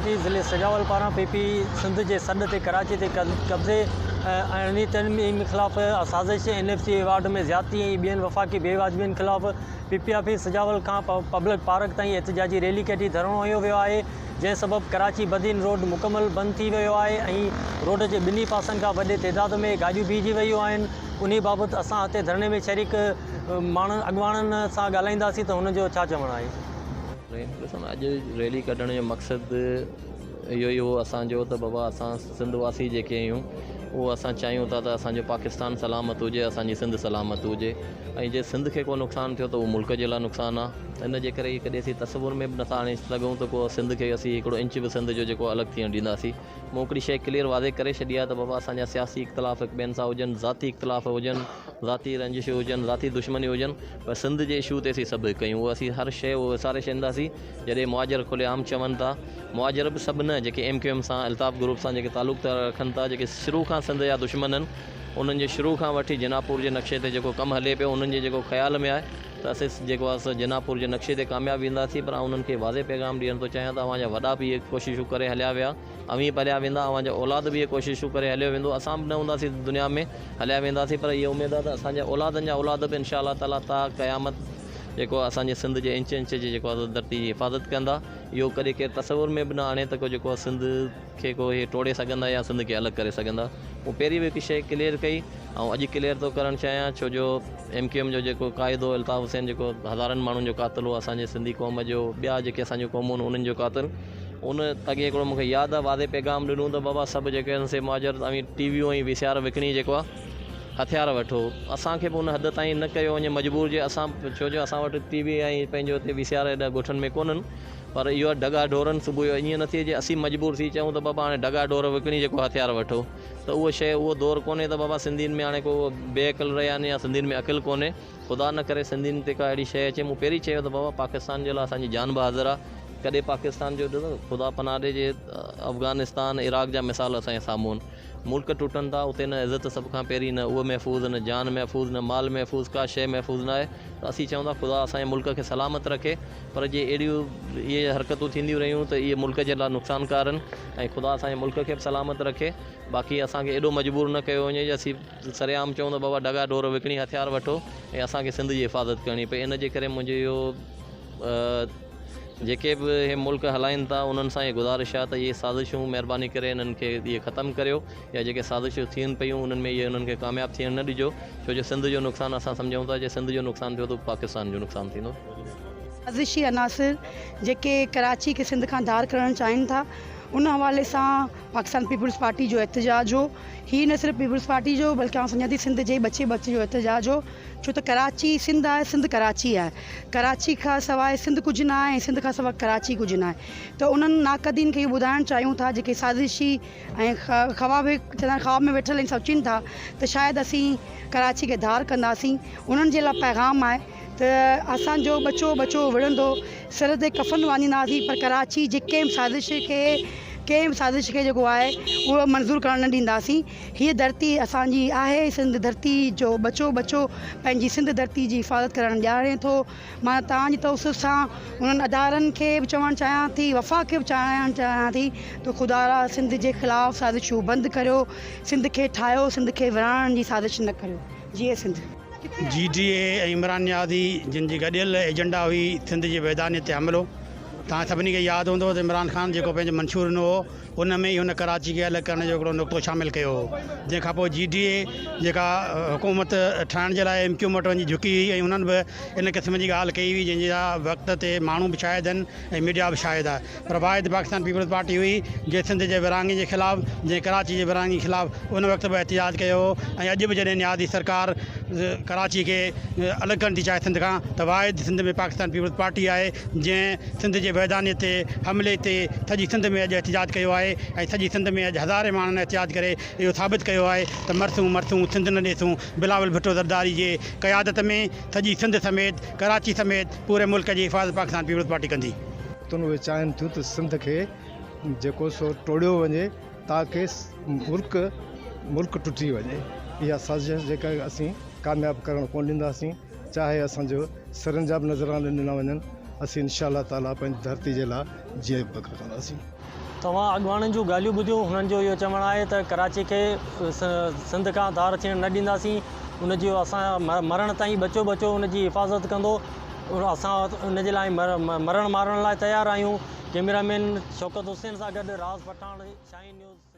Party ضلعي سجاول پاران P P Sindh جي سڏ تي ڪراچي تي قبضي ۽ ارڙهين ترميم خلاف سازش، اين ايف سي ايوارڊ ۾ زيادتي ۽ ٻين وفاقي بي واجبين خلاف پي پي آفيس سجاول کان پبلڪ پارڪ تائين احتجاجي ريلي ڪڍي ڌرڻو هنيو ويو آهي جنهن سبب ڪراچي بدين روڊ مڪمل بند ٿي ويو آهي ۽ روڊ جي ٻنهي پاسن کان وڏي تعداد ۾ گاڏيون بيهجي ويون آهن انهي بابت اسان هتي ڌرڻي ۾ شريڪ ماڻهن اڳواڻن سان ڳالهائينداسين ته هنن جو ڇا چوڻ آهي. ڏسو نه اڄ ريلي ڪڍڻ جو مقصد اهو ئي هو اسان جو ته بابا اسان سنڌ واسي جيڪي آهيون اهو اسان چاهيون ٿا ته اسان جو پاڪستان سلامت هجي اسان جي سنڌ سلامت هجي ۽ جي سنڌ کي ڪو نقصان ٿيو ته اهو ملڪ جي لاء نقصان آهي ان جي ڪري ڪڏهن اسين تصور ۾ به نٿا آڻي سگهون ته ڪو سنڌ کي اسين هڪڙو انچ به سنڌ جو جيڪو الڳ ٿيڻ ڏينداسين. مون هڪڙي شيء ڪليئر واضح ڪري ڇڏي آهي ته بابا اسان جا سياسي اختلاف هڪ ٻين سان هجن، ذاتي اختلاف هجن، ذاتي رنجشون هجن، ذاتي دشمنيون هجن پر سنڌ جي اشو تي اسين سڀ هڪ آهيون اهو اسين هر شيء اهو وساري ڇڏينداسين جڏهن مهاجر کلي عام چون ٿا مهاجر به سڀ نه جيڪي ايم ڪيو ايم سان الطاف گروپ سان جيڪي تعلق رکن ٿا جيڪي شروع کان سنڌ جا دشمن آهن انهن جي شروع کان وٺي جناح پور جي نقشي تي جيڪو ڪم هلي پيو انهن جي جيڪو خيال ۾ آهي ته اسين جيڪو آهي سو جناح پور جي نقشي تي ڪامياب وينداسين پر آئون انهن کي واضح پيغام ڏيڻ ٿو چاهيان ته اوهان جا وڏا به اهي ڪوششون ڪري هليا ويا اوهين به هليا ويندا اوهان جا اولاد به اهي ڪوششون ڪري هليو ويندو اسان به نه هونداسين دنيا ۾ هليا وينداسين پر اها اميد آهي ته اسان جا اولادن جا اولاد به انشاء الله تعاليٰ تا قيامت جيڪو آهي اسان جي سنڌ جي انچ انچ جي جيڪو آهي ڌرتي جي حفاظت ڪندا اهو ڪڏهن ڪير تصور ۾ به نه آڻي ته ڪو جيڪو آهي سنڌ کي ڪو اهي ٽوڙي سگهندا يا سنڌ کي الڳ ڪري سگهندا مون پهرين به هڪ شيء ڪليئر ڪئي ۽ اڄ ڪليئر ٿو ڪرڻ چاهيان ڇو جو ايم ڪيو ايم جو جيڪو قائد هو الطاف حسين جيڪو هزارن ماڻهن جو قاتل هو اسان جي سنڌي قوم جو ٻيا جيڪي اسان جون قومون آهن انهن جو قاتل ان اڳي هڪڙو مونکي ياد آهي واضح پيغام ڏنو ته بابا سڀ جيڪي آهن سي مهاجر اوهين ٽي ويون ۽ وي سي آر وڪڻي جيڪو آهي هٿيار وٺو اسان کي به ان حد تائين نه ڪيو وڃي مجبور جي اسان ڇو جو اسان وٽ ٽي وي ۽ پنهنجو هتي وي سي آر ايڏا ڳوٺن ۾ ڪونهن پر اهو آهي ڍڳا ڍورن صبح جو ائين نه ٿئي جي اسين مجبور ٿي چئون ته بابا هاڻي ڍڳا ڍور وڪڻي جيڪو هٿيار وٺو ته اهو شيء اهو دور ڪونهي ته بابا سنڌين ۾ هاڻي ڪو بي عقل رهيا آهن يا سنڌين ۾ عقل ڪونهي خدا نه ڪري سنڌين تي ڪا اهڙي شيء اچي مون پهرين چيو ته بابا پاڪستان جي لاء اسان جي جان به حاضر آهي ڪڏهن پاڪستان جو ڏسو خدا پناهه ڏي جي افغانستان عراق جا مثال اسان جي سامهون آهن ملڪ ٽٽن ٿا اتي نه عزت سڀ کان پهرين نه اهو محفوظ نه جان محفوظ نه مال محفوظ ڪا شيء محفوظ نه آهي ته اسين چئون ٿا خدا اسان جي ملڪ کي سلامت رکي پر جي اهڙيون اهي حرڪتون ٿينديون رهيون ته اهي ملڪ جي لاء نقصانڪار آهن ۽ خدا اسان جي ملڪ کي به سلامت رکي باقي اسان کي ايڏو مجبور نه ڪيو وڃي جو اسين سرعام چئون ته بابا ڍڳا ڍور وڪڻي هٿيار وٺو ۽ اسان کي سنڌ جي حفاظت ڪرڻي پئي ان جي ڪري منهنجو اهو جيڪي به هي ملڪ هلائين ٿا انهن سان هي گذارش آهي ته اهي سازشون مهرباني ڪري انهن کي اهي ختم ڪريو يا جيڪي سازشون ٿين پيون انهن ۾ اهي انهن کي ڪامياب ٿيڻ نه ڏجو ڇو جو سنڌ جو نقصان اسان سمجهون ٿا جي سنڌ جو نقصان ٿيو ته پاڪستان جو نقصان ٿيندو. سازشي عناصر جيڪي ڪراچي کي سنڌ کان ڌار ڪرڻ چاهين ٿا ان حوالي سان پاڪستان پيپلز پارٽي جو احتجاج هو هي نه صرف پيپلز پارٽي جو بلڪه آئون سمجهان ٿي سنڌ جي ٻچي ٻچي جو احتجاج هو ڇو ته ڪراچي سنڌ آهي سنڌ ڪراچي آهي ڪراچي کان سواء سنڌ ڪجهه نه آهي ۽ سنڌ کان سواء ڪراچي ڪجهه نه آهي ته انهن ناقدين کي اهو ٻڌائڻ چاهيون ٿا جيڪي سازشي ۽ خواب چوندا آهن خواب ۾ ويٺل آهن سوچين ٿا ته شايد اسين ڪراچي کي ڌار ڪنداسين انهن جي لاء پيغام آهي ته اسان جو ٻچو ٻچو وڙهندو سر تي ڪفن وانڌينداسين پر ڪراچي جي ڪنهن به سازش کي ڪنهن به سازش کي جيڪو آهي اهو منظور ڪرڻ نه ڏينداسين هيء ڌرتي اسان جي آهي، سنڌ ڌرتي جو ٻچو ٻچو پنهنجي سنڌ ڌرتي جي حفاظت ڪرڻ ڄاڻي ٿو. مان توهان جي توسط سان انهن ادارن کي به چوڻ چاهيان ٿي، وفاق کي به چاهڻ چاهيان ٿي ته خدارا سنڌ جي خلاف سازشون بند ڪريو، سنڌ کي ٺاهيو، سنڌ کي ورهائڻ جي سازش نه ڪريو. جيئي سنڌ. جي ڊي اي ۽ عمران نيازي جن جي گڏيل ايجنڊا هئي سنڌ جي وحدانيت تي حملو. توهان سڀني کي ياد هوندو ته عمران خان جيڪو پنهنجو منشور ڏنو هو ان ۾ ئي هن ڪراچي کي الڳ ڪرڻ جو هڪڙو نقطو شامل ڪيو هو جنهن کان پوء جي ڊي اي جيڪا حڪومت ٺاهڻ جي لاء ايم ڪيو ايم وٽ وڃي جهڪي هئي ۽ انهن به ان قسم جي ڳالهه ڪئي هئي جنهن جا وقت تي ماڻهو به شاهد آهن ۽ ميڊيا به شاهد آهي پر واحد پاڪستان پيپلز پارٽي هئي جنهن سنڌ جي ورهاڱي جي خلاف جنهن ڪراچي جي ورهاڱي خلاف ان وقت به احتجاج ڪيو هو ۽ اڄ به جڏهن نيازي سرڪار ڪراچي کي الڳ ڪرڻ ٿي چاهي سنڌ کان ته واحد سنڌ ۾ پاڪستان پيپلز پارٽي آهي جنهن سنڌ جي وحدانيت تي حملي تي سڄي سنڌ ۾ اڄ احتجاج ڪيو آهي ۽ سڄي سنڌ ۾ اڄ هزارين ماڻهن احتجاج ڪري اهو ثابت ڪيو آهي ته مرسون مرسون سنڌ نه ڏيسون بلاول ڀٽو زرداري جي قيادت ۾ سڄي سنڌ سميت ڪراچي سميت پوري ملڪ جي حفاظت پاڪستان پيپلز پارٽي ڪندي. تن اهي چاهين ٿيون ته سنڌ کي جيڪو سو ٽوڙيو وڃي تاڪه ملڪ ملڪ ٽٽي وڃي اها سازش جيڪا اسين ڪامياب ڪرڻ ڪونه ڏينداسين. چاهي اسان جو سرن جا به نذرانا ڏنا وڃن اسين انشاء الله تعالي پنهنجي ڌرتي جي لاء جيء بقا ڪنداسين. توهان اڳواڻن جون ڳالهيون ٻڌيون، هنن جو اهو چوڻ آهي ته ڪراچي کي سنڌ کان ڌار ٿيڻ نه ڏينداسين، ان جو اسان مرڻ تائين ٻچو ٻچو ان جي حفاظت ڪندو، اسان ان جي لاء مرڻ مارڻ لاء تيار آهيون، ڪئميرا مين شوڪت حسين سان گڏ راز پٺاڻ، شاهين نيوز.